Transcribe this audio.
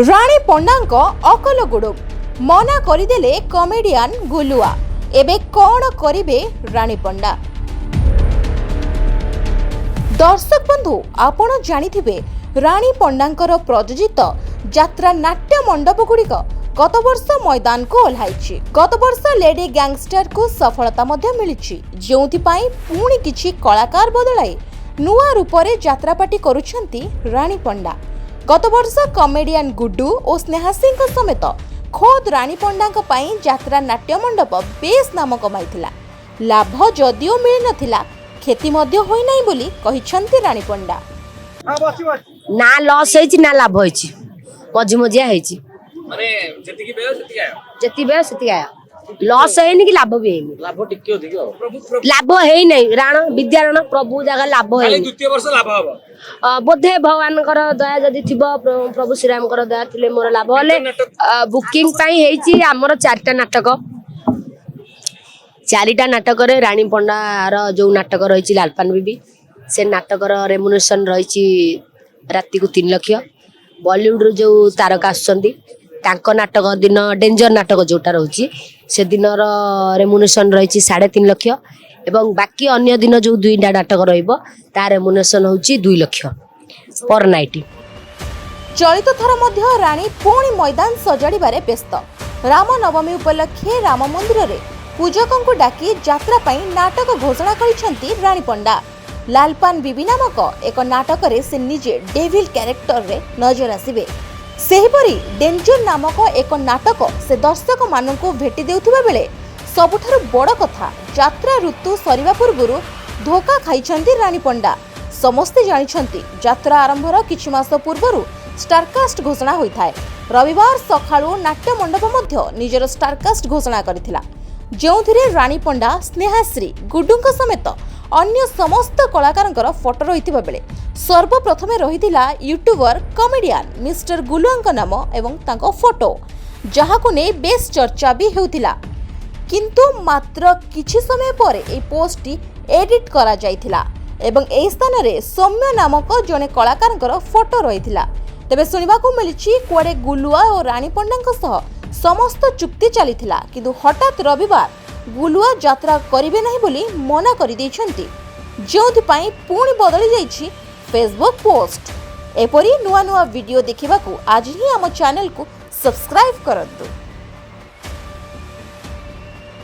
ରାଣୀ ପଣ୍ଡାଙ୍କ ଅକଲ ଗୁଡୁମ୍, ମନା କରିଦେଲେ କମେଡିଆନ ଗୁଲୁଆ, ଏବେ କ'ଣ କରିବେ ରାଣୀ ପଣ୍ଡା? ଦର୍ଶକ ବନ୍ଧୁ, ଆପଣ ଜାଣିଥିବେ ରାଣୀ ପଣ୍ଡାଙ୍କର ପ୍ରଯୋଜିତ ଯାତ୍ରା ନାଟ୍ୟ ମଣ୍ଡପଗୁଡ଼ିକ ଗତବର୍ଷ ମଇଦାନକୁ ଓହ୍ଲାଇଛି। ଗତବର୍ଷ ଲେଡି ଗ୍ୟାଙ୍ଗଷ୍ଟରକୁ ସଫଳତା ମଧ୍ୟ ମିଳିଛି, ଯେଉଁଥିପାଇଁ ପୁଣି କିଛି କଳାକାର ବଦଳାଇ ନୂଆ ରୂପରେ ଯାତ୍ରାପାଟି କରୁଛନ୍ତି ରାଣୀ ପଣ୍ଡା। ଗତବର୍ଷ କମେଡିଆନ ଗୁଡୁ ଓ ସ୍ନେହାସିଂଙ୍କ ସମେତ ଖୋଦ୍ ରାଣୀ ପଣ୍ଡାଙ୍କ ପାଇଁ ଯାତ୍ରା ନାଟ୍ୟ ମଣ୍ଡପ ବେଶ୍ ନାମ କମାଇଥିଲା। ଲାଭ ଯଦିଓ ମିଳିନଥିଲା, କ୍ଷତି ମଧ୍ୟ ହୋଇନାହିଁ ବୋଲି କହିଛନ୍ତି ରାଣୀ ପଣ୍ଡା। ନା ଲସ୍ ହେଇଛି ନା ଲାଭ ହେଇଛି, ମଝି ମଝିଆ ହେଇଛି। ମାନେ ଯେତିକି ବ୍ୟୟ ସେତିକି ଆୟ। ଯେତିକି ବ୍ୟୟ ସେତିକି ଆୟ। ଲସ୍ ହେଇନି କି ଲାଭ ବି ହେଇନି। ଲାଭ ଟିକେ ଅଧିକ ଆଉ। ପ୍ରଭୁ ପ୍ରଭୁ। ଲାଭ ହେଇନାହିଁ। ରାଣ ବିଦ୍ୟାରଣ ପ୍ରଭୁ ଜାଗା ଲାଭ ଖାଲି ହେଇନି। ଦ୍ୱିତୀୟ ବର୍ଷ ଲାଭ ହବ? ବୋଧେ ଭଗବାନଙ୍କର ଦୟା ଯଦି ଥିବ, ପ୍ରଭୁ ଶ୍ରୀରାମଙ୍କର ଦୟା ଥିଲେ ମୋର ଲାଭ ହେଲେ। ବୁକିଂ ପାଇଁ ହେଇଛି ଆମର ଚାରିଟା ନାଟକ। ଚାରିଟା ନାଟକରେ ରାଣୀ ପଣ୍ଡାର ଯୋଉ ନାଟକ ରହିଛି ଲାଲପାନ ବିବି, ସେ ନାଟକର ରେମୁନେସନ ରହିଛି ରାତିକୁ 3 ଲକ୍ଷ। ବଲିଉଡରୁ ଯୋଉ ତାରକା ଆସୁଛନ୍ତି, ତାଙ୍କ ନାଟକ ଦିନ ଡେଞ୍ଜର ନାଟକ ଯୋଉଟା ରହୁଛି, ସେଦିନର ରେମୁନେସନ ରହିଛି 3.5 ଲକ୍ଷ ଏବଂ ବାକି ଅନ୍ୟ ଦିନ ଯୋଉ ଦୁଇଟା ନାଟକ ରହିବ, ତା ରେମୁନେସନ ହେଉଛି 2 ଲକ୍ଷ ପର ନାଇଟ୍। ଚଳିତ ଥର ମଧ୍ୟ ରାଣୀ ପୁଣି ମଇଦାନ ସଜାଡ଼ିବାରେ ବ୍ୟସ୍ତ। ରାମନବମୀ ଉପଲକ୍ଷେ ରାମ ମନ୍ଦିରରେ ପୂଜକଙ୍କୁ ଡାକି ଯାତ୍ରା ପାଇଁ ନାଟକ ଘୋଷଣା କରିଛନ୍ତି ରାଣୀ ପଣ୍ଡା। ଲାଲପାନ ବିବି ନାମକ ଏକ ନାଟକରେ ସେ ନିଜେ ଡେଭିଲ୍ କ୍ୟାରେକ୍ଟରରେ ନଜର ଆସିବେ। ସେହିପରି ଡେଞ୍ଜର ନାମକ ଏକ ନାଟକ ସେ ଦର୍ଶକମାନଙ୍କୁ ଭେଟି ଦେଉଥିବା ବେଳେ ସବୁଠାରୁ ବଡ଼ କଥା, ଯାତ୍ରା ଋତୁ ସରିବା ପୂର୍ବରୁ ଧୋକା ଖାଇଛନ୍ତି ରାଣୀ ପଣ୍ଡା। ସମସ୍ତେ ଜାଣିଛନ୍ତି, ଯାତ୍ରା ଆରମ୍ଭର କିଛି ମାସ ପୂର୍ବରୁ ଷ୍ଟାରକାଷ୍ଟ ଘୋଷଣା ହୋଇଥାଏ। ରବିବାର ସକାଳୁ ନାଟ୍ୟ ମଣ୍ଡପ ମଧ୍ୟ ନିଜର ଷ୍ଟାରକାଷ୍ଟ ଘୋଷଣା କରିଥିଲା, ଯେଉଁଥିରେ ରାଣୀ ପଣ୍ଡା, ସ୍ନେହାଶ୍ରୀ, ଗୁଡୁଙ୍କ ସମେତ ଅନ୍ୟ ସମସ୍ତ କଳାକାରଙ୍କର ଫଟୋ ରହିଥିବା ବେଳେ ସର୍ବପ୍ରଥମେ ରହିଥିଲା ୟୁଟ୍ୟୁବର କମେଡିଆନ ମିଷ୍ଟର ଗୁଲୁଆଙ୍କ ନାମ ଏବଂ ତାଙ୍କ ଫଟୋ, ଯାହାକୁ ନେଇ ବେଶ୍ ଚର୍ଚ୍ଚା ବି ହେଉଥିଲା। କିନ୍ତୁ ମାତ୍ର କିଛି ସମୟ ପରେ ଏହି ପୋଷ୍ଟଟି ଏଡିଟ୍ କରାଯାଇଥିଲା ଏବଂ ଏହି ସ୍ଥାନରେ ସୌମ୍ୟ ନାମକ ଜଣେ କଳାକାରଙ୍କର ଫଟୋ ରହିଥିଲା। ତେବେ ଶୁଣିବାକୁ ମିଳିଛି, କୁଆଡ଼େ ଗୁଲୁଆ ଓ ରାଣୀ ପଣ୍ଡାଙ୍କ ସହ ସମସ୍ତ ଚୁକ୍ତି ଚାଲିଥିଲା, କିନ୍ତୁ ହଠାତ୍ ରବିବାର ଗୁଲୁଆ ଯାତ୍ରା କରିବେ ନାହିଁ ବୋଲି ମନା କରିଦେଇଛନ୍ତି, ଯେଉଁଥିପାଇଁ ପୁଣି ବଦଳି ଯାଇଛି ଫେସବୁକ୍ ପୋଷ୍ଟ। ଏପରି ନୂଆ ନୂଆ ଭିଡ଼ିଓ ଦେଖିବାକୁ ଆଜି ହିଁ ଆମ ଚ୍ୟାନେଲକୁ ସବସ୍କ୍ରାଇବ୍ କରନ୍ତୁ।